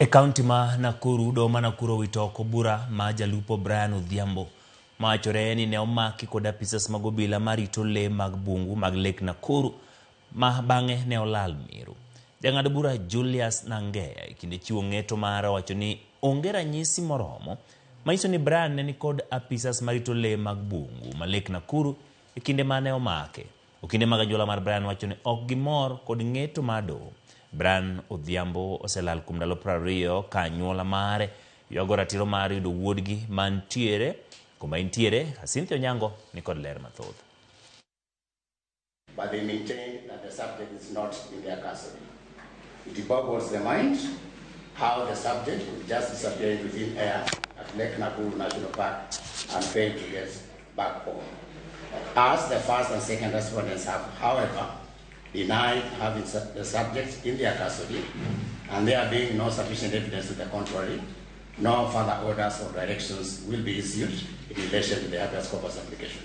E kaunti ma Nakuru, doho ma Nakuru owito oko bura ma jalupo Brian Odhiambo mawachore ni ne omaki kod apisas mag obila marito lee mag bungu mag Lake Nakuru ma bang'e ne olal Meru. Jang'ad bura Julius Nangeya e kinde chiwo ng'eto mare owacho ni onge ranyisi moromo manyiso ni Brian ne nikod apisas marito lee mag bungu ma Lake Nakuru e kinde mane omake. Okinde mag anyuola mar Brian wacho ni ok gimor kod ng'eto mar doho. Brian Odhiambo oselal kuom ndalo 20 ka anyuola mare ywago ratiro mar yudo wuodgi mantiere kuma entiere. Cynthia Onyango ni kod ler mathoth. But they maintain that the subject is not in their custody. It boggles the mind how the subject could just disappear into thin air at Lake Nakuru National Park and fail to get back home. As the first and second respondents have, however, denied having the subject in their custody, and there being no sufficient evidence to the contrary, no further orders or directions will be issued in relation to the habeas corpus application.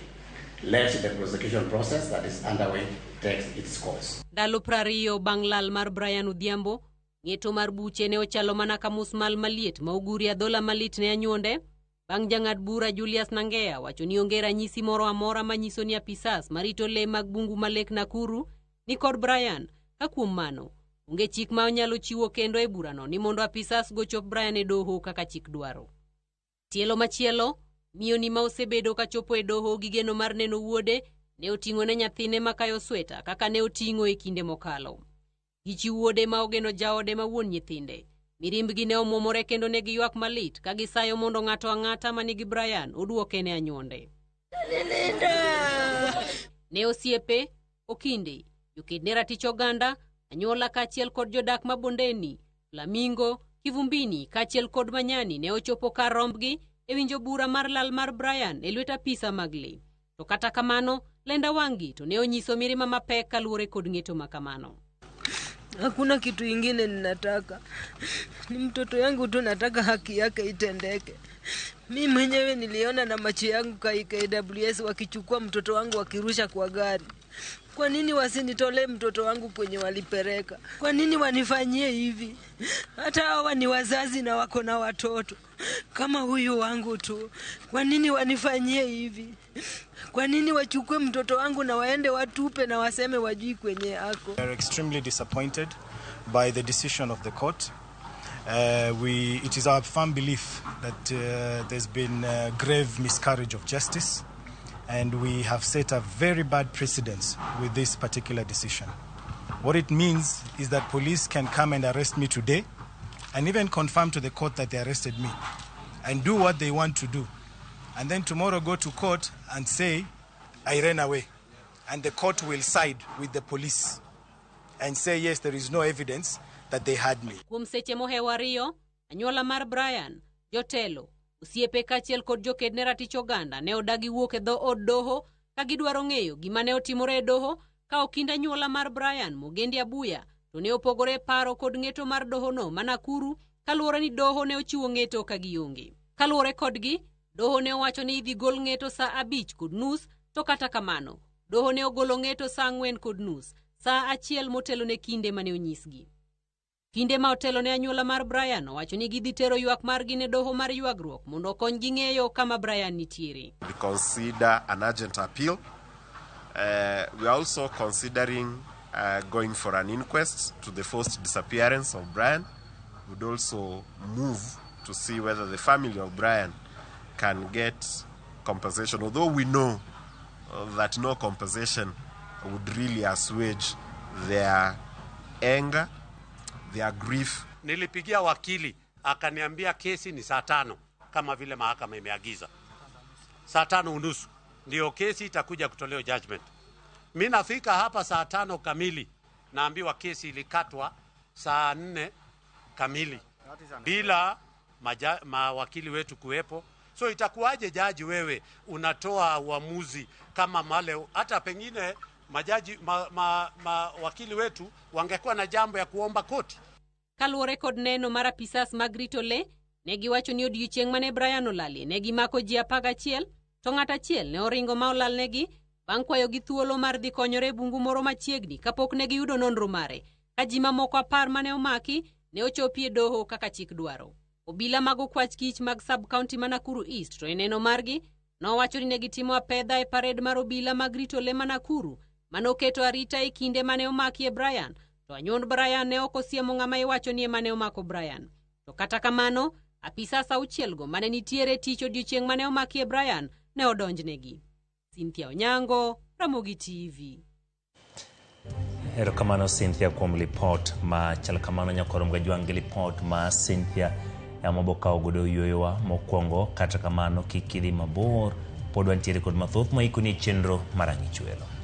Let the prosecution process that is underway take its course. Ndalo 20 bang' lal mar Brian Odhiambo, ng'eto mar buche ne ochalo mana ka musmal maliet ma ogurie adhola malit ne anyuonde bang' jang'ad bura Julius Nangeya wacho ni onge ranyisi moro amora manyiso ni apisas marito lee mag bungu ma Lake Nakuru ni kod Brian, ka kuom mano onge chik ma onyalo chiwo kendo e burano ni mondo apisas go chop Brian e doho kaka chik dwaro. Tielo machielo, miyo ni ma osebedo kachopo e doho gi geno mar neno wuode ne oting'o ne nyathine makayo sweta kaka ne oting'o e kinde mokalo. Gichi wuode ma ogeno jaode ma wuon nyithinde. Mirimbgi ne omwomore kendo ne giywak malit ka gisayo mondo ng'ato ang'ata ma nigi Brian oduoke ne anyuonde. Ne osiepe, okinde, joked ne ratich oganda, anyuola kaachiel kod jodak ma Bondeni, Flamingo, Kivumbini kaachiel kod Manyani ne ochopo kar rombgi e winjo bura mar lal mar Brian e lwet apisa mag lee. To kata kamano, lenda wang'gi to ne onyiso mirima mapek kaluwore kod ng'eto ma kamano. Hakuna kitu ingine ninataka, ni mtoto yangu tu, nataka haki yake itendeke. Mi mwenyewe niliona na macho yangu KWS wakichukua mtoto wangu wakirusha kwa gari. Kwa nini wasinitolee mtoto wangu kwenye walipeleka? Kwa nini wanifanyie hivi? Hata hawa ni wazazi na wako na watoto kama huyu wangu tu. Kwa nini wanifanyie hivi? Kwa nini wachukue mtoto wangu na waende watupe na waseme wajui kwenye ako? We are extremely disappointed by the decision of the court. It is our firm belief that there's been a grave miscarriage of justice, and we have set a very bad precedence with this particular decision. What it means is that police can come and arrest me today and even confirm to the court that they arrested me and do what they want to do. And then tomorrow go to court and say, "I ran away." And the court will side with the police and say, "Yes, there is no evidence that they had me." Kuom seche mohewo 2, anyuola mar Brian, jotelo, osiepe kaachiel kod joked ne ratich oganda ne odagi wuok e dho od doho ka gidwaro ng'eyo gima ne otimore e doho ka okind anyuola mar Brian Mogendi Abuya to ne opogore e paro kod ng'eto mar dohono ma Nakuru kaluwore ni doho ne ochiwo ng'eto ka gionge. Kaluwore kodgi, doho ne owacho ni idhi gol ng'eto sa 5:30 to kata kamano, doho ne ogolo ng'eto sa 4:30, sa achiel motelo ne kinde mane onyisgi. Kinde ma otelo ne anyuola mar Brian owacho ni gidhi tero ywak margi ne doho mar ywagruok mondo okonygi ng'eyo kama Brian nitiere. We consider an urgent appeal. We are also considering going for an inquest to the forced disappearance of Brian. We would also move to see whether the family of Brian can get compensation, although we know that no compensation would really assuage their anger, their grief. Nilipigia wakili akaniambia kesi ni saa 5 kama vile mahakama imeagiza. Saa 5:30 ndio kesi itakuja kutolewa judgment. Mi nafika hapa saa 5 kamili, naambiwa kesi ilikatwa saa 4 kamili bila mawakili wetu kuwepo. So itakuwaje jaji wewe unatoa uamuzi kama male, hata pengine majaji mawakili wetu wangekuwa na jambo ya kuomba koti. Kaluwore kod neno mar apisas mag rito le, ne giwacho ni odiechieng' mane Brian olalie ne gimako ji 11 to ng'at achiel ne oringo ma olalnegi bang' kwayogi thuolo mar dhi konyore e bungu moro machiegni kapok ne giyudo nonro mare ka ji mamoko 10 mane omaki ne ochopi e doho kaka chik dwaro. Obila mag okwach kich mag sub county ma Nakuru East to e neno margi nowacho ni ne gitimo apedha e pared mar obila mag rito le ma Nakuru manoketo arita e kinde mane omakie Brian, to anyuond Brian ne ok osiemo ng'ama iwacho ni ema ne omako Brian. To kata kamano, apisas auchielgo mane nitiere tich odiochieng' mane omakie Brian ne odonjnegi. Cynthia Onyango, Ramogi TV. Erokamano Cynthia kuom lipot ma chal kamano. Nyakorom Gajwang' gi lipot ma Cynthia ema bokawo godo yueyowa mokwongo. Kata kamano kik idhi mabor, pod wantiere kod mathoth moikoni e chenro mar Ang'ich Welo.